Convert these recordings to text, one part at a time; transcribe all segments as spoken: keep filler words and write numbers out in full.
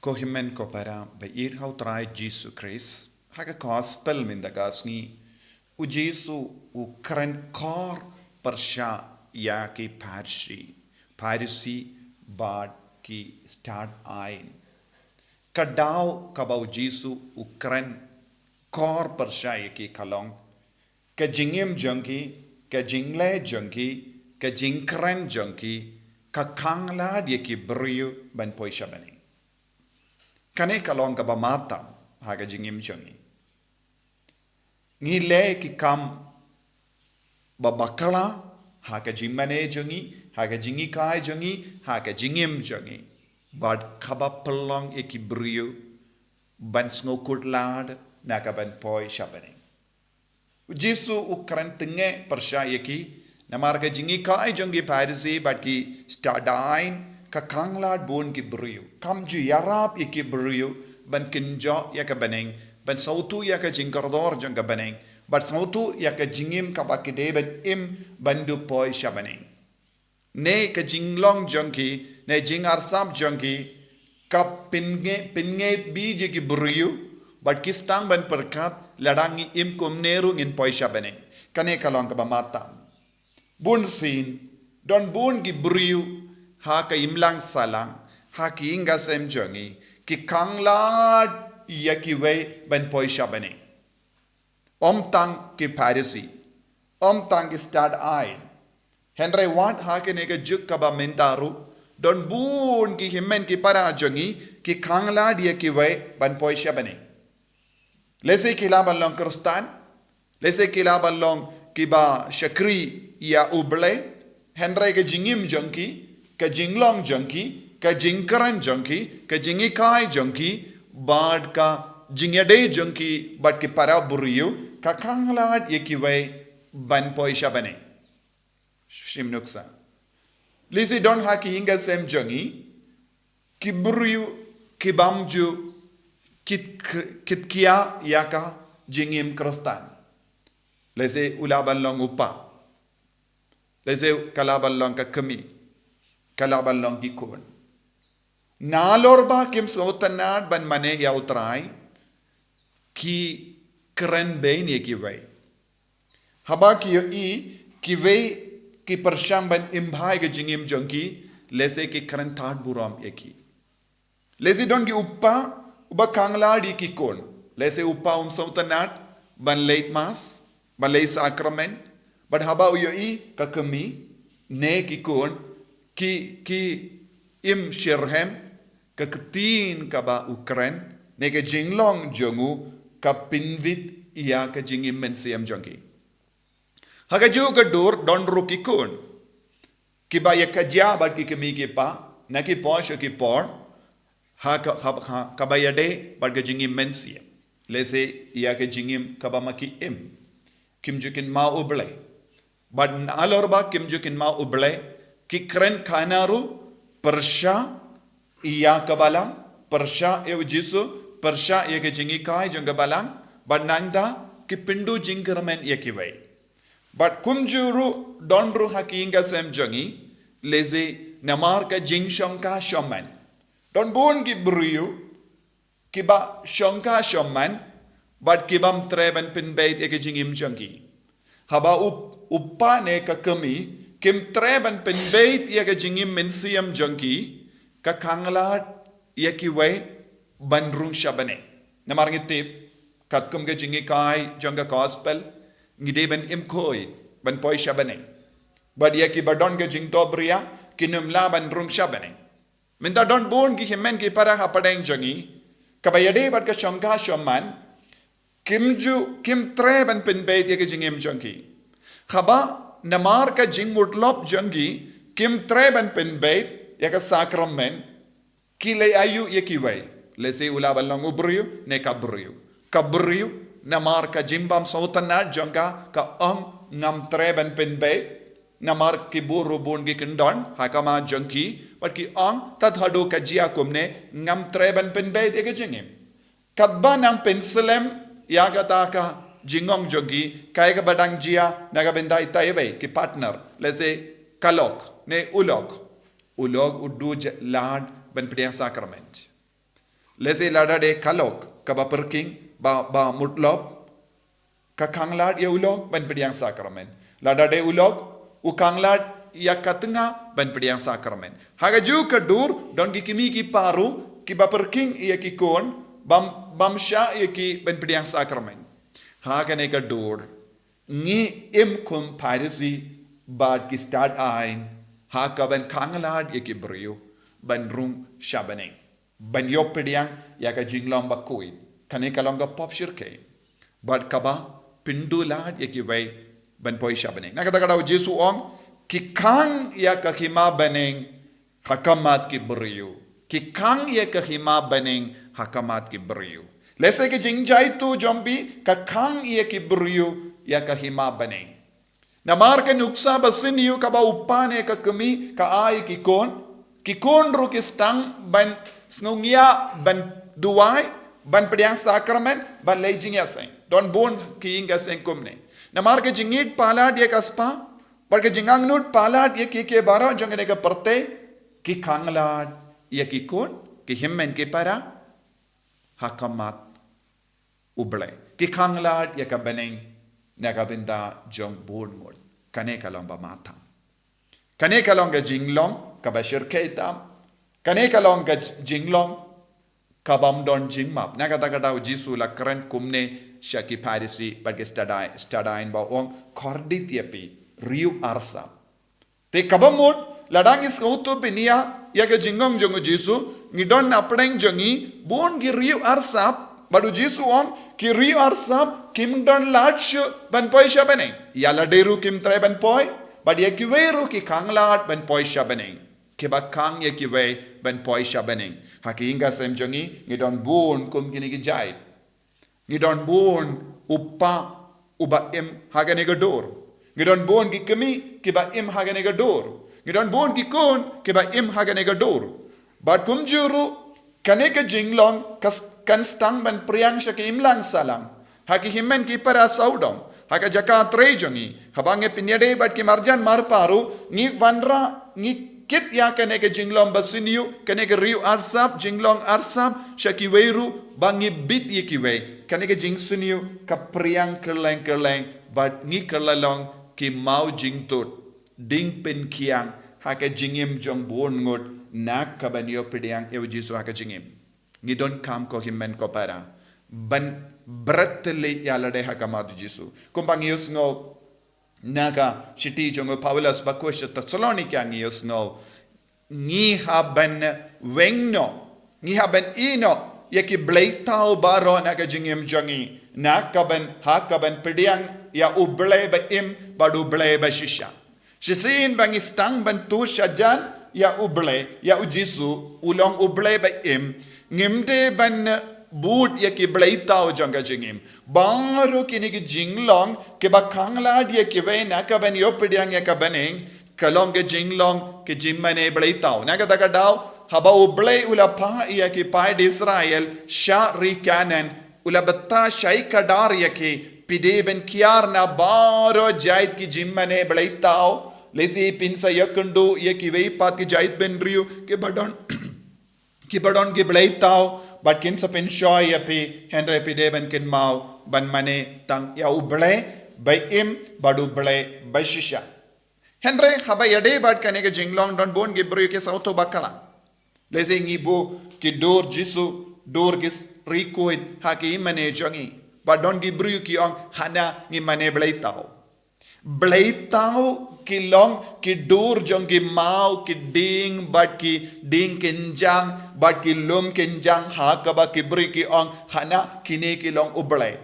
Ko hynmen ko para ba ïeit ha u Trai Jisu Khrist, ha ka gospel mynta ka sngi, u Jisu u kren kor pyrshah ïa ki Pharisi, Pharisi bad ki stad aiñ. Ka daw kaba u Jisu u kren kor pyrshah ïa ki ka long, ka jingim jong ki, ka jingleh jong ki, ka jingkren jong ki, ka khanglad ïa ki briew ban poi sha bneng. Kane ka long kaba matam ha ka jingim jong ngi. Ngi leh ki kam ba bakla ha ka jingmane jong ngi, ha ka jinghikai jong ngi, ha ka jingim jong ngi. Bad kaba pynlong ïa ki briew ban sngewkhuslai na ka ban poi sha bneng. U Jisu u kren tynge pyrshah ïa ki, namar ka jinghikai jong ki Pharisi bad ki stad aiñ ka khanglad bun ki briew. Kam ju ïarap ïa ki briew ban kynjoh ïa ka bneng, ban sngewthuh ïa ka jingkordor jong ka bneng, ban sngewthuh ïa ka jingim kaba ki dei ban im ban duh poi sha bneng. Ne ka jinglong jong ki, ne jingarsap jong ki, ka pynge-, pyngeit bha ïa ki briew, bad ki sdang ban pyrkhat, lada ngi im kumne ruh ngin poi sha bneng. Kane ka long kaba matam. Bun sien, don bun ki briew, ha ka imlang sahlang, ha ki ïing ka sem jong ngi, ki khanglad ïa kiwei ban poi sha bneng. Ym tang ki Pharisi, ym tang ki stad aiñ. Hynrei wat ha kane ka juk kaba mynta ruh, don bun ki hynmen ki para jong ngi, ki khanglad ïa kiwei ban poi sha bneng. Lehse ki lah ban long Khristan, lehse ki lah ban long kiba shakri ïa U Blei, hynrei ka jingim jong ki, ka jinglong jong ki, ka jingkren jong ki, ka jinghikai jong ki, bad ka jingïadei jong ki bad ki para briew, ka khanglad ïa kiwei ban poi sha bneng. Shim nuksa. Lehse don ha ki ïing ka sem jong ngi, ki briew, ki bym ju, kit, kit khia ïa ka jingim Khristan. Lehse u lah ban long u kpa. Lehse ka lah ban long ka kmie. Ka lah ban long ki khun. Nalor ba kim sngewtynnad ban mane ïa U Trai, ki kren beiñ ïa kiwei. Haba ki ïohi, kiwei ki pyrshang ban im bha ïa ka jingim jong ki, lehse ki kren tad burom ïa ki. Lehse don ki u kpa, uba khanglad ïa ki khun. Lehse u kpa um sngewtynnad ban leit mass, ban leit sakramen. Bad haba u ïohi ka kmie, ne ki khun, ki, ki im shitrhem, ka ktien kaba u kren, ne ka jinglong jong u, ka pynwit ïa ka jingim mynsiem jong ki. Ha kajuh ka dur don ruh ki khun kiba ïa ka jia bad ki kmie ki kpa, na ki por sha ki por, ha ka, ha, ha, kaba ïadei bad ka jingim mynsiem. Lehse ïa ka jingim kaba ma ki im. Kim ju kynmaw U Blei. Bad nalor ba kim ju kynmaw U Blei, ki kren khana ruh pyrshah ïa ka balang, pyrshah ïa U Jisu, pyrshah ïa ka jinghikai jong ka balang, bad nangta ki pynduh jingkyrmen ïa kiwei. Bad kumjuh ruh don ruh ha ki ïing ka sem jong ngi, lehse namar ka jingshongkha shongman. Don bun ki briew, kiba shongkha shongman, bad ki bym treh ban pynbeit ïa ka jingim jong ki. Haba u, u kpa ne ka kmie, kim treh ban pynbeit ïa ka jingim mynsiem jong ki, ka khanglad ïa kiwei ban rung sha bneng. Namar ngi tip, katkum ka jinghikai jong ka gospel, ngi dei ban im khuid, ban poi sha bneng. Bad ïa kiba don ka jingdohbria, kin ym lah ban rung sha bneng. Mynta don bun ki hynmen ki para ha pdeng jong ngi, kaba ïadei bad ka shongkha shongman, kim ju, kim treh ban pynbeit ïa ka jingim jong ki. Haba namar ka jingmutlop jong ki, kim treh ban pynbeit ïa ka sakramen, ki leit aïu ïa kiwei. Lehse u lah ban long u briew, ne ka briew. Ka briew, namar ka jingbym sngewtynnad jong ka, ka ong ngam treh ban pynbeit, namar ki bun ruh bun ki kyndon, ha khmat jong ki, bad ki ong, tad haduh ka jia kumne, ngam treh ban pynbeit ïa ka jingim. Katba nang pynslem, ïa kata ka jingong jong ki, kaei kaba dang jia, na ka bynta itai iwei, ki partner, lehse ka lok, ne u lok, u lok u duh lad ban pdiang sakramen. Lehse lada dei ka lok kaba pyrkhing ba, ba mutlop, ka khang lad ïa u lok ban pdiang sakramen. Lada dei u lok u khang lad ïa ka tnga ban pdiang sakramen. Ha kajuh ka dur don ki kmie ki para ruh kiba pyrkhing ïa ki khun bym, bym shah ïa ki ban pdiang sakramen. Ha kane ka dur ngi im kum Pharisi bad ki stad aiñ ha kaban khang lad ïa ki briew ban rung sha bneng, ban ïoh pdiang ïa ka jinglong bakhuid. Kane ka long ka pop shyrkhei bad kaba pynduh lad ïa kiwei ban poi sha bneng. Na kata ka daw u Jisu u ong, ki khang ïa ka hima bneng ha khmat ki briew. Ki khang ïa ka hima bneng ha khmat ki briew. Lehse ka jingjia tu jong phi ka khang ïa ki briew ïa ka hima bneng. Namar ka nuksa ba sniew kaba u kpa ne ka kmie ka ai ki khun, ki khun ruh ki sdang ban sngewngiah, ban duwai, ban pdiang sakramen, ban leit jingïaseng. Don bun ki ïing ka seng kumne. Namar ka jingïeit palat ïa ka spah bad ka jingangnud palat ïa kiei kiei baroh jong kane ka pyrthei, ki khang lad ïa ki khun, ki hynmen ki para ha khmat U Blei. Ki khang lad ïa ka bneng na ka bynta jong bun ngut. Kane ka long ba mathang. Kane ka long ka jinglong kaba shyrkhei tam. Kane ka long ka jinglong kabym don jingmap. Na kata ka daw u Jisu u la kren kumne sha ki Pharisi bad ki stad aiñ, stad aiñ ba u ong, kordit ïa phi, riew arsap. Te kaba mut, lada ngi sngewthuh bniah ïa ka jingong jong u Jisu, ngi don hapdeng jong ngi bun ki riew arsap, bad u Jisu u ong, ki riew arsap kim don lad shuh ban poi sha bneng. Ïa lade ruh kim treh ban poi, bad ïa kiwei ruh ki khang lad ban poi sha bneng. Kiba khang ïa kiwei ban poi sha bneng. Ha ki ïing ka sem jong ngi, ngi don bun kum kine ki jait. Ngi don bun u kpa uba im ha kane ka dur. Ngi don bun ki kmie kiba im ha kane ka dur. Ngi don bun ki khun kiba im ha kane ka dur. Bad kumjuh ruh kane ka jinglong ka s-, kan sdang ban pdiang sha ki imlang sahlang, ha ki hynmen ki para sawdong, ha ka jaka trei jong ngi. Haba ngi pynïadei bad ki marjan marpa ruh, ngi wanrah, ngi kit ïa kane ka jinglong ba sniew, kane ka riew arsap, jinglong arsap sha kiwei ruh, ba ngi bit ïa kiwei. Kane ka jingsniew ka pdiang kylleng kylleng, bad ngi kylla long ki maw jingtut, ding pynkhiang ha ka jingim jong bun ngut na kaban ïoh pdiang ïa u Jisu ha ka jingim. Ngi donkam ko hynmen ko para ban bret thylliej ïa lade ha khmat u Jisu. Kumba ngi ïohsngew na ka shithi jong u Paulus bakhuid sha Thessalonika, ngi ïohsngew, ngi hap ban weng noh, ngi hap ban ïehnoh ïa ki bleithaw baroh na ka jingim jong ngi, na kaban, ha kaban pdiang ïa U Blei ba im bad U Blei ba shisha. Shisien ba ngi sdang ban tuh shajan ïa U Blei, ïa u Jisu, u long U Blei ba im, ngim dei ban bud ïa ki bleithaw jong ka jingim. Baroh kine ki jinglong kiba khang lad ïa kiwei na kaban ïoh pdiang ïa ka bneng, ka long ka jinglong ka jingmane bleithaw. Na kata ka daw, haba U Blei u la phah ïa ki paid Israel sha ri Kanaan, u la batai shai kdar ïa ki, phi dei ban kiar na baroh jait ki jingmane bleithaw. Lehse phin sa ïakynduh ïa kiwei pat ki jait bynriew kiba don, kiba don ki bleithaw, bad kin sa pynshoi ïa phi, hynrei phi dei ban kynmaw ban mane tang ïa U Blei ba im bad U Blei ba shisha. Hynrei haba ïadei bad kane ka jinglong, don bun ki briew ki sngewthuh bakla. Lehse ngi buh ki dur Jisu, dur ki s-, riewkhuid ha ki mane jong ngi. Bad don ki briew ki ong, hana ngi mane bleithaw. Bleithaw ki long ki dur jong ki maw, ki dieng, bad ki dieng kynjang, bad ki lum kynjang, ha kaba ki briew ki ong, hana kine ki long U Blei.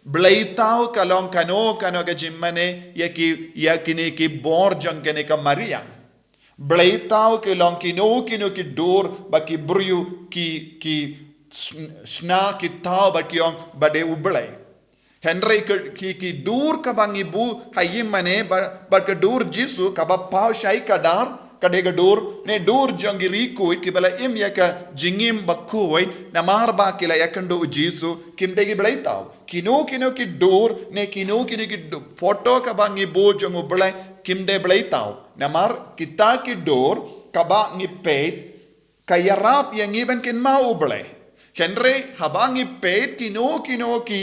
Bleithaw ka long kano kano ka jingmane ïa ki, ïa kine ki bor jong kane ka mariang. Bleithaw ki long kino kino ki dur ba ki briew ki, ki sn-, shna ki thaw bad ki ong ba dei U Blei. Hynrei ki, ki, ki dur kaba ngi buh ha ïing mane ba, bad ka dur Jisu kaba paw shai kdar, ka dei ka dur, ne dur jong ki riewkhuid kiba la im ïa ka jingim bakhuid, namar ba ki la ïakynduh u Jisu, kim dei ki bleithaw. Kino kino ki dur, ne kino kino ki du-, photo kaba ngi buh jong U Blei, kim dei bleithaw. Namar kita ki dur kaba ngi peit, ka ïarap ïa ngi ban kynmaw U Blei. Hynrei haba ngi peit kino kino ki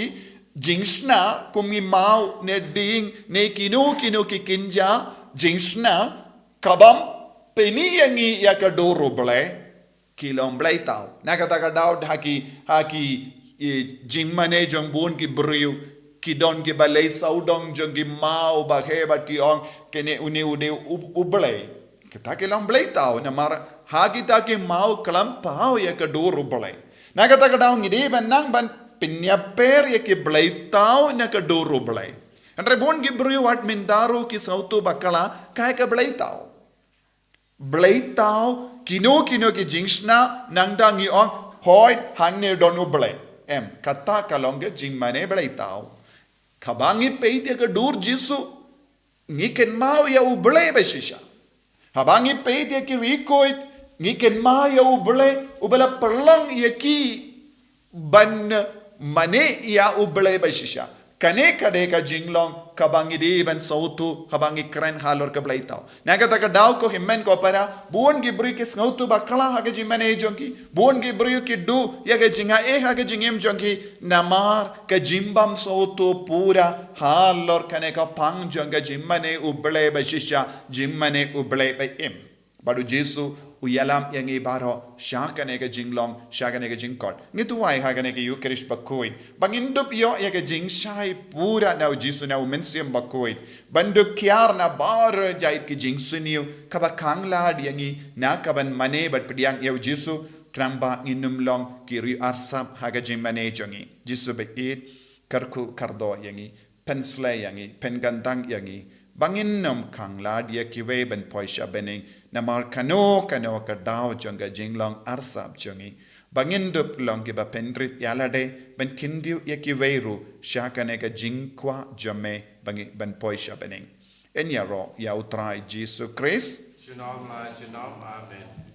jingshna kum ngi maw ne dieng ne kino kino ki kynja jingshna kabym pyni ïa ngi ïa ka dur U Blei, ki long bleitaw. Na kata ka daw ha ki, ha ki, eh, jingmane jong bun ki briew, ki don kiba leit sawdong jong ki maw ba heh bad ki ong kane une u dei u, U Blei. Kita ki long bleitaw namar ha kita ki maw khlem paw ïa ka dur U Blei. Na kata ka daw ngi dei ban nang ban pynïaper ïa ki bleitaw na ka dur U Blei. Hynrei bun ki briew wat mynta ruh ki sngewthuh bakla kaei ka bleitaw. Bleitaw kino kino ki jingshna nangta ngi ong hooid hangne don U Blei. Em, kata ka long ka jingmane bleitaw. Haba ngi peit ïa ka dur Jisu ngi kynmaw ïa U Blei ba shisha. Haba ngi peit ïa ki riewkhuid ngi kynmaw ïa U Blei uba la pynlong ïa ki ban mane ïa U Blei ba shisha. Kane ka dei ka jinglong kaba ngi dei ban sngewthuh haba ngi kren halor ka bleitaw. Na kata ka daw ko hynmen ko para, bun ki briew ki sngewthuh bakla ha ka jingmane jong ki. Bun ki briew ki duh ïa ka jingaiei ha ka jingim jong ki namar ka jingbym sngewthuh pura halor kane ka pang jong ka jingmane U Blei ba shisha, jingmane U Blei ba im. Bad U Jisu u ïalam ïa ngi baroh sha kane ka jinglong, sha kane ka jingkot. Ngi duwai ha kane ka Eukharist bakhuid ba ngin dup ïoh ïa ka jingshai pura na U Jisu na U Mynsiem Bakhuid ban dup kiar na baroh jait ki jingsniew kaba khanglad ïa ngi na ka ban mane bad pdiang ïa U Jisu, khnang ba ngin ym long ki riew arsap ha ka jingmane jong ngi. Jisu ba ïeit, kyrkhu kyrdoh ïa ngi, pynslei ïa ngi, pynkyndang ïa ngi ba ngin ym khanglad ïa kiwei ban poi sha bneng namar kano kano ka daw jong ka jinglong arsap jong ngi, ba ngin dup long kiba pynrit ïa lade ban kyntiew ïa kiwei ruh sha kane ka jingkwah jong me ba ngi ban poi sha bneng. Yn ïaroh ïa U Trai Jisu Khrist. Junom la junom. Amen.